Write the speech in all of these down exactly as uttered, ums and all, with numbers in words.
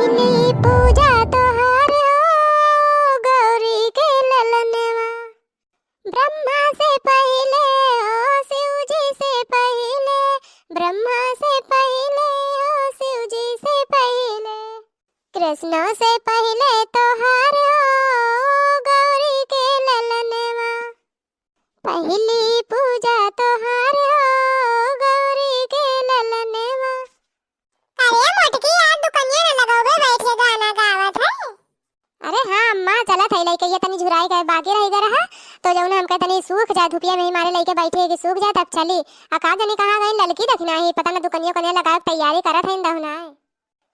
ली पूजा तोहार हो गौरी के ललनवा। ब्रह्मा से पहिले हो शिव जी से पहिले, ब्रह्मा से पहिले हो शिव जी से पहिले, कृष्णा से पहिले तोहार हो गौरी के ललनवा। पहली पूजा तोहार हो गौरी के ललनवा। अरे मोटकी, आज दुकनिया न लगौबे, बैठे गाना गावत है। अरे हाँ अम्मा, चलत है लइके, ये तनी झुराई के बाकी रहि गए रहा, तो जौन हमके तनी सूख जाए, धुपिया में ही मारे लइके बैठे कि सूख जाए तब चली। आ का जानी कहाँ गई ललकी दखिनाही, पता न दुकनिया उकनिया लगावे के तैयारी करत है दहुनाए।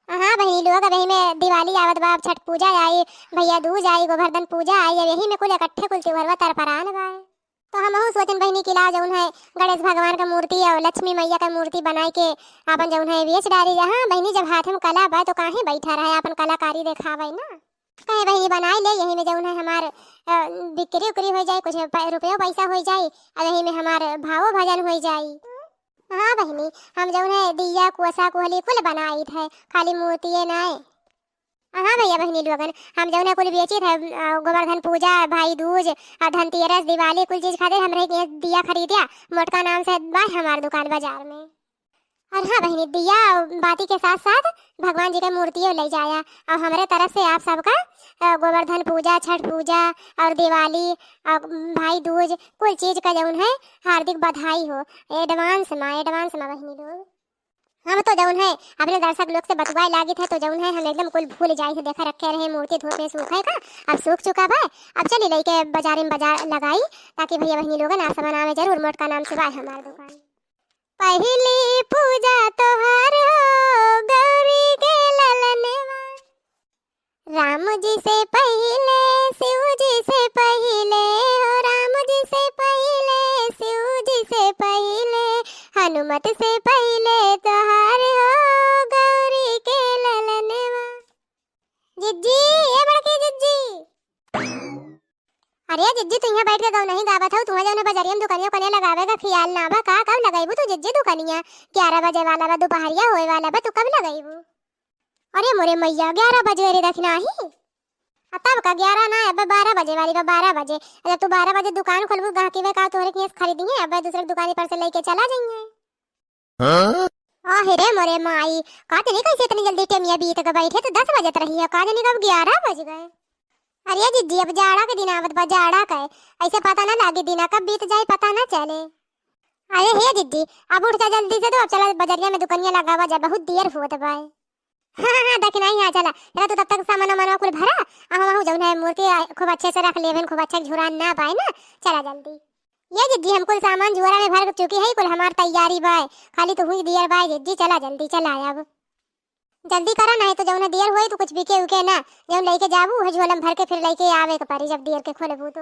हाँ बहिनी लोग, अब यही में दिवाली आवत बा, अब छठ पूजा आई, भैया दूज आई, गोवर्धन पूजा आई, अब यही में कुल इकट्ठे कुल त्योहरवा तरपरान बा। तो हमहू सोचन बहिनी कि ला जौन है गणेश भगवान का मूर्ति और लक्ष्मी मैया का मूर्ति बनाए के आपन जौन है बेच डारी जा। हाँ बहिनी, जब हाथ में कला बा तो काहे बैठा रहे, आपन कलाकारी देखावे ना। कहे बहिनी बनाए ले, यही में जौन है हमार, अ, बिक्री उक्री हो जाए, कुछ प-, रुपयो पैसा हो जाए, और यही में हमार भावो भजन हो जाए। हाँ बहिनी, हम जौन है दिया, कोसा, कोहली कुल बनाइत है, खाली मूर्तिये नाय। हाँ भैया बहिनी लोगन, हम जौन है कुल बेचित है, अ, गोवर्धन पूजा, भाई दूज, अ, धनतेरस, दिवाली, कुल चीज खातिर हमरे के दिया खरीद्या, मोटका नाम से बा हमार दुकान बाजार में। और हाँ बहिनी, दिया बाती के साथ साथ भगवान जी के मूर्तियो ले जाया। और हमरे तरफ से आप सबका, अ, गोवर्धन पूजा, छठ पूजा और दिवाली और भाई दूज कुल चीज का जौन है हार्दिक बधाई हो। एडवांस मा, एडवांस मा बहिनी लोग। हम तो जौन है अपने दर्शक लोग से बतुआए लागित है, तो जौन है हम एकदम कुल भूल जाई है। देखा रखे रहे मूर्ति धूप में सूखे का, अब सूख चुका बा। अब चली लइके बाजारे में बाजार लगाई, ताकि भैया बहिनी लोगन आप सब आवे जरूर। मोटका नाम से बा हमार दुकान। पहली पूजा तोहार हो गौरी के ललनवा। राम जी से पहिले, शिव जी से पहिले, हो राम जी से पहिले, शिव जी से पहिले, हनुमत से पहिले तोहार हो गौरी के ललनवा। जिज्जी, ए बड़की जिज्जी। अरे जिज्जी, तू यहाँ बैठ के गौनही गावत हऊ, तुहा जौन है बजरिया में दुकनिया उकनिया लगावे का खियाल ना बा का? कब लगइबू तू जिज्जी दुकनिया? ग्यारह बजे वाला बा, दुपहरिया होए वाला बा, तू कब लगइबू? अरे मोरे मैया, ग्यारह बजे रे दखिनाही। आ तब का ग्यारह ना, अब बारह बजे वाली बा, बारह बजे। जब तू बारह बजे दुकान खोलबू, गाहकी वे का तोहरे किहाँ से खरीदिहे, अब दूसरे दुकानी पर से लइके चला जइहे। हाँ? आहे रे मोरे माई, का जानी कैसे इतनी जल्दी टेमिया बीत के बैठे, तो दस बजत रही है, का जानी कब ग्यारह बज गए। अरे जिज्जी, अब जाड़ा के दिन आवत बा, जाड़ा के, ऐसे पता ना लागे दिना कब बीत जाए, पता ना चले। अरे हे जिज्जी, अब उठ जा जल्दी से, तो अब चला बजरिया में दुकनिया लगावा जा, बहुत देर होत बा। हाँ, हाँ, हाँ, दखिनाही, हाँ, चला, चला, तू तब तक सामान वामान कुल भरा, आ हम, हम जौन है मूर्ति, आ, खूब अच्छे से रख लेबेन, खूब अच्छा झुरान ना पाए ना, चला जल्दी। ये जिज्जी, हम कुल सामान झोरा में भर चुकी है, कुल हमार तैयारी बाय, खाली तू हुई दियर बाय जिज्जी, चला जल्दी, चला अब। जल्दी करा, नहीं तो जौन है दियर होई, तू कुछ बिके उके ना, जौन लइके जाबू, वह झोला में भर के फिर लइके आवे के पड़ी, जब दियर के खोलबू तो।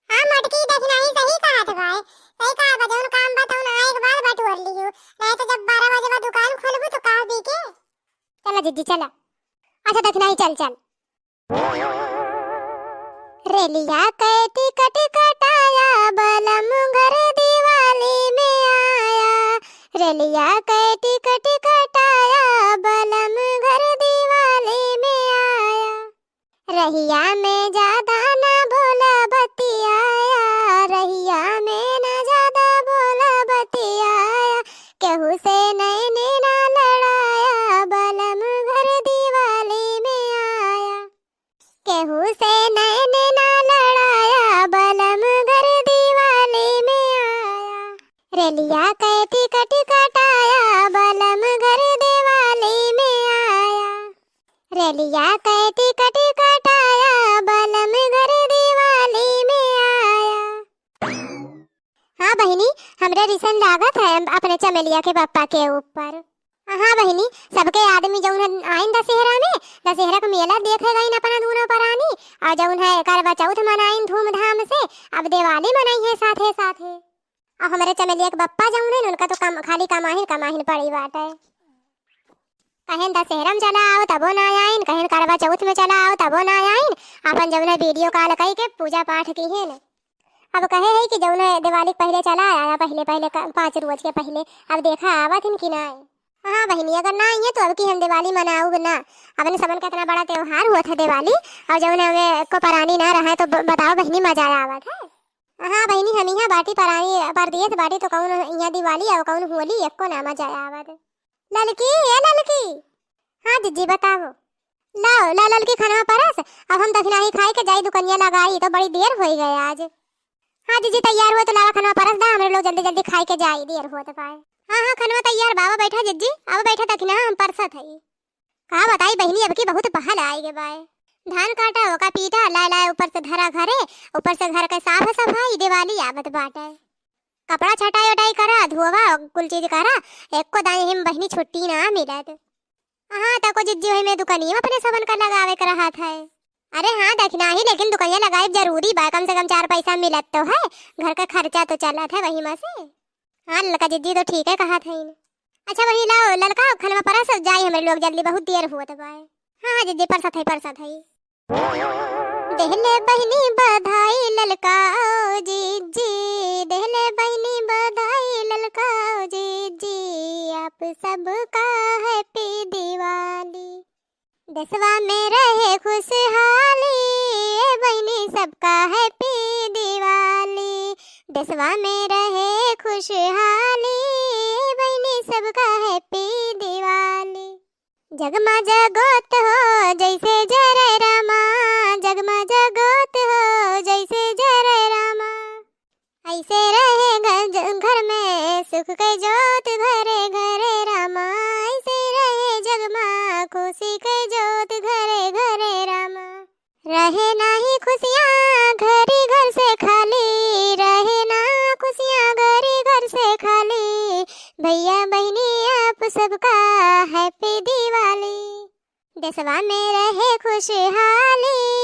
हाँ मोटकी, दखिनाही सही कहत बाय, सही कहा बा, जौन काम बा तौन आए के बाद बटोर लियो, नहीं तो जब बारह बजे बाद दुकान खोलबू तो का बिके? चला जिज्जी चला। अच्छा दखिनाही चल चल। रेलिया के टिकट कटाया, बलम घर दिवाली में आया। रेलिया के टिकट कटाया, बलम घर दिवाली में आया। रहिया में ज्यादा ना बोला बतियाया, रहिया में ना ज्यादा बोला बतियाया, केहू से नैने ना लड़ाया, बलम घर दिवाली में आया। केहू से नैने ना लड़ाया, बलम घर दिवाली में आया। रेलिया के टिकट कटाया, बलम घर दिवाली में आया। रेलिया के टिकट कटाया, बलम घर दिवाली में आया। हाँ बहिनी, हमरे रिसन लागत है अपने चमेलिया के पप्पा के ऊपर। हाँ बहिनी, सबके आदमी जौन है आइन दशहरा में, दशहरा का मेला देखे गइन अपना दूनो परानी, और जौन है करवा चौथ मनाइन धूमधाम से, अब दिवाली मनइहे साथे साथे। अब हमरे चमेलिया के पप्पा जौन है, उनका तो कम, खाली कमाहिन कमाहिन पड़ी बाटे। कहेन दशहरा में चला आओ तबो ना आइन, कहेन करवा चौथ में चला आओ तबो ना आइन, अपन जौन है video call कई के पूजा पाठ किहेन। अब कहे है कि जौन है दिवाली के पहिले चला आया, पहिले पहिले क-, पाँच रोज के पहिले, अब देखा आवत हिन कि ना आए। हाँ बहिनी, अगर ना आइए तो अब की हम दिवाली मनाउब ना। अपने सबन का इतना बड़ा त्योहार हुआ था दिवाली, और जौन हमें को परानी ना रहा है तो ब-, बताओ बहिनी, मजा आवत है। हाँ बहिनी, हम यहाँ बाटी परानी परदेस बाटी तो कौन यहाँ दिवाली और कौन होली, एको ना मजा आवत। ललकी, ए ललकी। हाँ जिज्जी बताओ। लाओ ला ललकी खनवा परस, अब हम दखिनाही खाए के जाई दुकनिया लगाई, तो बड़ी देर होई गए आज। हाँ जिज्जी, तैयार हुए तो लावा खनवा परस दा, हमरे लोग जल्दी जल्दी खाए के जाई, देर होत बाय। हाँ हाँ, खनवा तैयार बावा, बैठा जिज्जी, अब बैठा दखिना हम परसत हई। का बताई बहिनी, अब की बहुत पहल आए गे बाय। धान काटा ओका पीटा, लाए लाए ऊपर से धरा घरे, ऊपर से घर के साफ सफाई, दिवाली आवत बाटे। कपड़ा छटाई उटाई करा, धोवा, कुल चीज करा, एको दाई हिम बहिनी छुट्टी ना मिलत। हाँ, तको जिज्जी वही में दुकानी में अपने सबन का लगावे के रहा था। अरे हाँ, दखिनाही, लेकिन दुकनिया लगाई जरूरी बा, कम से कम चार पैसा मिलत तो है, घर का खर्चा तो चलत है वही में से। हाँ, ललका जिज्जी तो ठीक है कहा था। अच्छा वही लाओ, ललका खनवा परस जाई हमरे लोग जल्दी, बहुत देर हुआ तो बाय। हाँ, हाँ जिज्जी, परसत है, परसत है। देहले बहिनी बधाई ललका ओ जिज्जी, देहले बहिनी बधाई ललका ओ जिज्जी, आप सबका happy दिवाली। देसवा में रहे खुशहाली, ए बहिनी सबका happy दिवाली। देसवा में रहे खुशहाली, ए बहिनी सबका happy दिवाली। जगमा जगोत हो जैसे जरे रामा, जगमा जगोत हो जैसे जरे रामा। ऐसे रहे घर, घर में सुख के जोत घरे घरे रामा, ऐसे रहे जगमा खुशी के जोत घरे घरे रामा। रहे नाही खुशियाँ घरी घर से खाली, रहे ना खुशियाँ घरी घर से खाली। भैया बहिनी आप सबका happy दिवाली। देसवा में रहे खुशहाली।